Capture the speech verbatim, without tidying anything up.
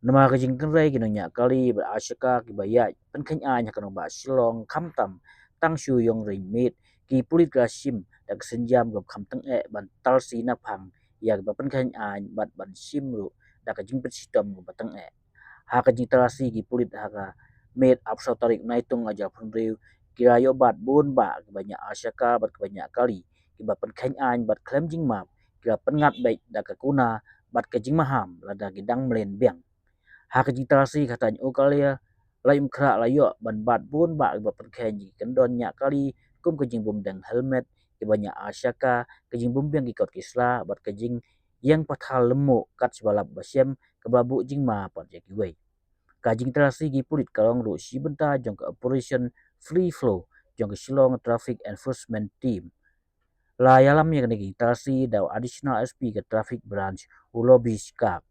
Namar ka jingtynrai ki nongñiah kali bad Ashaka kiba ïaid pynkheiñ aiñ ha ka nongbah Shillong khamtam tang shu ïong ring miet, ki pulit ka la shim da ka sienjam kaba kham tyngeh ban talsi naphang ïa kiba pynkheiñ aiñ bad ban shim ruh da ka jingpynshitom kaba tyngeh. Ha ka jingtalasi ki pulit ha ka miet arphew saw tarik Naitung arhajar arphew hynriew, ki la ïoh bat bun bah kiba ñiah Ashaka bad kiba ñiah kali kiba pynkheiñ aiñ bad khlem jingmap ki la pynngat beit da ka kuna bad ka jingmaham lada ki dang mlien biang. Ha ka jingtalasi ka thaiñ Ukhalia, Laitumkhrah la ïoh ban bat bun bah kiba pynkheiñ ïa ki kyndon ñiah kali kum ka jingbymdeng helmet, kiba ñiah Ashaka, ka jingbymbiang ki kot ki sla bad ka jingïeng pathar lymmuh kat shaba lap ba shem kaba la buh jingma pat ïa kiwei. Ka jingtalasi ki pulit ka long ruh shi bynta jong ka Operation Free Flow jong ka Shillong Traffic Enforcement Team. La ïalam ïa kane ka jingtalasi da u Additional S P ka Traffic Branch, u Lobish Kak.